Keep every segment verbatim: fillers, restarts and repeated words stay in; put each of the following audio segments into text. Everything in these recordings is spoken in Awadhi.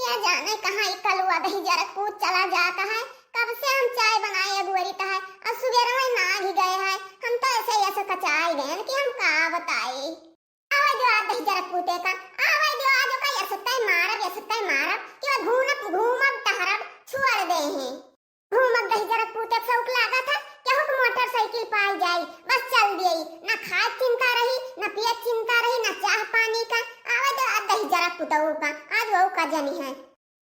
क्या जाने कहाँ ई कलुआ दहिजरक पूत चला जात है। कब से हम चाय बनाए अगुअरित है, अब सुबेरवे नागि गए है। हम तो ऐसे ऐसे कचाए गए कि हम का बताई। आवे दो आज दहिजरक पूते का, आवे दो आज ओका ऐसे मारब, ऐसे मारब कि वो घूमब, घूमब टहरब छोड़ दे हैं। घूमब दहिजरक पूते के शौक लागत है, केहू के मोटरसाइकिल पाई जाई, बस चल दियई। ना खाए चिंता रही, ना पिए चिंता रही, ना चाह पानी का। आवे दो आज दहिजरक पुतऊ का, आज वहू का जनी है।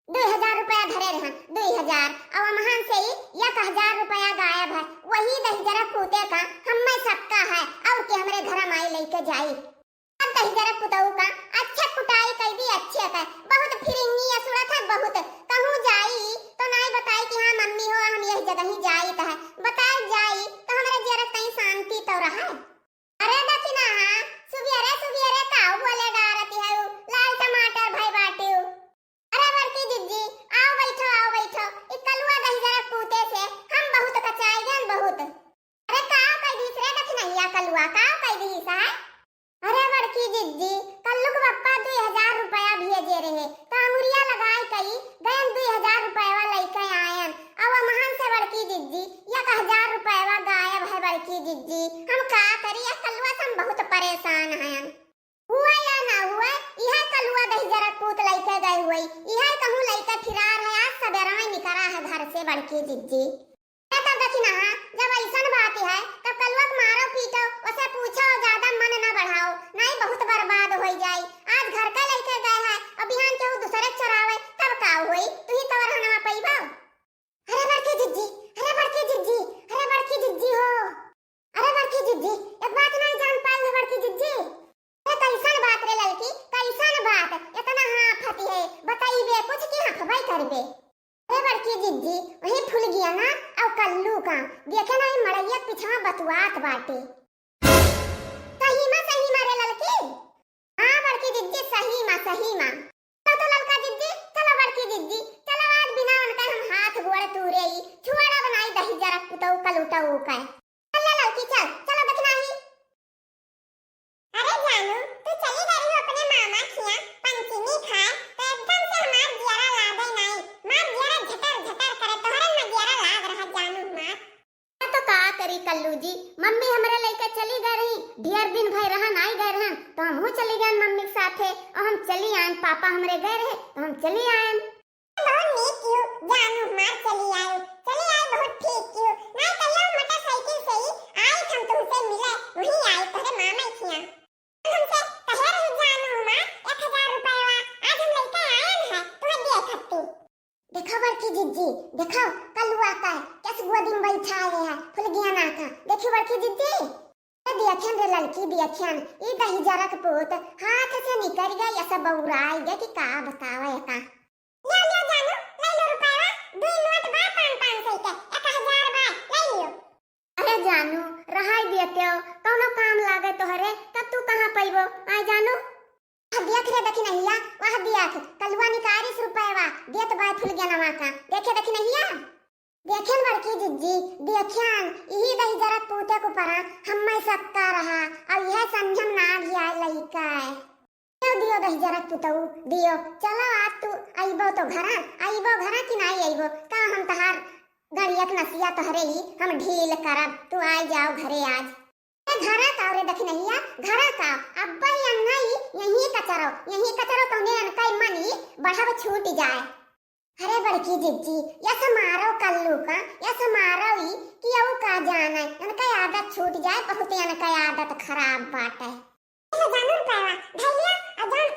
दुई हजार रुपया धरे रहन, दुई हजार। अब हमहन से ही एक हजार रुपया गायब है। वही दहिजरक पूते का हम्मे सबका है, और के हमरे घर माई लेके जाई। अब दहिजरक पुतऊ का अच्छे कुटाई कई दी, अच्छे का। बहुत फिरिंगी असुरत है, बहुत। कहूँ जाई तो नाई बताई कि हाँ मम्मी हो, हम यह जगह ही जाइत है। बताए जाई तो हमरे जियरक कहीं शांति तो रहे। अरे दखिनहा, सुबियरे सुबियरे काऊ बोले डारती है उ, लाल टमाटर भई बाटिउ। अरे बड़की जिज्जी, आओ बैठो, आओ बैठो। ई कलुआ दहिजरक पूते से हम बहुत कचाई गन, बहुत। अरे काव कई दिहिस रे दखिनहिया कलुआ, काव कई दिहिस है? अरे बड़की जिज्जी, कल्लू के पप्पा दुई हजार रुपया भेजे रहे, त अंगुरिया लगाए कई गयन दुई हजार रुपयवा लइके आयन। अब हमहन से बड़की जिज्जी एक हजार रुपयवा गायब है बड़की जिज्जी। हम का करी, या कलुआ से हम बहुत परेशान हयन। हुआ या ना हुआ, इहे कलुआ दहिजरक पूत लइके गए हुई, इहे कहूँ लइके फिरार है। आज सबेरा में निकरा है घर से बड़की जिज्जी। ए तब दखिनहा, जब अइसन बात है, तब कलुआ के मारो पीटो, उसे पूछो, ज्यादा मन न बढ़ाओ, नाई बहुत बर्बाद होई जाई। आज घर का लइके गए है, अब बिहान केहू दूसरे चोरावे, तब का होई? तू ही तो रहनवा पइबो। अरे बड़की जिज्जी, अरे बड़की जिज्जी, अरे बड़की जिज्जी हो। अरे बड़की जिज्जी, एक बात नाई जान पाई है बड़की जिज्जी। अरे कइसन बात रे ललकी, कइसन बात? इतना हाँफत है, बताइबे कुछ कि हाँफबे करबे? अरे बड़की जिज्जी, वही फुलगिया ना और कल्लू का, देखे ना ई मड़ैया पिछवा बतुआत बाटे। सही मा, सही मा रे ललकी। हाँ बड़की जिज्जी, सही मा, सही मा। चलो तो ललका जिज्जी, चलो बड़की जिज्जी, चलो आज बिना उनका हम हाथ गोड़ तूरे ही, छुआड़ा बनाई दहिजरक पुतऊ कलुटऊ का। चल ले ललकी चल, चलो दखिनही। अरे जानू, तू चली गई हो अपने मामा खिया पंचमी खाए, तो एकदम से हमार जियरा लागे नाई, हमार जियरा झटर झटर करे, तोहरे ना जियरा लाग रहा जानू हमार। तो का करी कल्लू जी, मम्मी हमरे लइके चली गए रही, ढेर दिन भई रहा नाई गए रहन, तो हमहू चली गए मम्मी के साथे, और हम चली आयन, पापा हमरे गए रहे, तो हम चली आयन। बहुत नीक कियो, जानू हमार चली आए, चली आए बहुत ठीक कियो, नाई कहियो मोटरसाइकिल से ही आए हम तुमसे मिले, वहीं आए तोहरे मामा खिया। हमसे कहे रही जानू हमार एक हजार रुपया, आज हम लइके आयन है, तुम्हें दिए खत्ती। देखो बड़की जिज्जी, देखो, कलुआ का, कैसे गोदी में बैठा आए है, फुलगियाना का। देखी बड़की जिज्जी, ए दियखियन रे ललकी दियखियन, ई दहिजरक पूत हाथ से निकल गए, ऐसा बौराई गए कि का बतावे का। ले लो जानू, ले लो रुपया, दुई नोट बा पाँच पाँच सौ के, एक हजार बा, ले लियो। अरे जानू, रहाई दियत्यो, कौनो काम लागे तोहरे, तब तू कहाँ पइबो, आए जानू। वह देख रे दखिनहिया, वह देख, कलुआ निकारिस रुपयवा, देत बाय फुलगेनवा का। देखे दखिनहिया? देखेन बड़की जिज्जी, देखेन, इही दहिजरक पूते को परा, हम्मे सक्का रहा, और यह संझम ना भी आए लइका है। दियो, दियो दहिजरक पुतऊ, दियो। चलो आज तू अइबो तो घरा, अइबो घरा कि नाई अइबो? का हम तहार गड़ियक नसिया तोहरे ही हम ढील करब, तू आइ जाओ घरे आज। ए, घरा का रे दखिनहिया, घरा का? अब्बा ही अन्ना ही यहीं कचरो, यहीं कचरो तोहने अनका ही मन ही बढ़ब छूट जाए। अरे बड़की जिज्जी, यस मारो कल्लू का, यस मारो ही कि अउ का जाने, अनका आदत छूट जाए, बहुत अनका आदत खराब बाटे। ले जानू रुपयवा, धइलिया, और जौन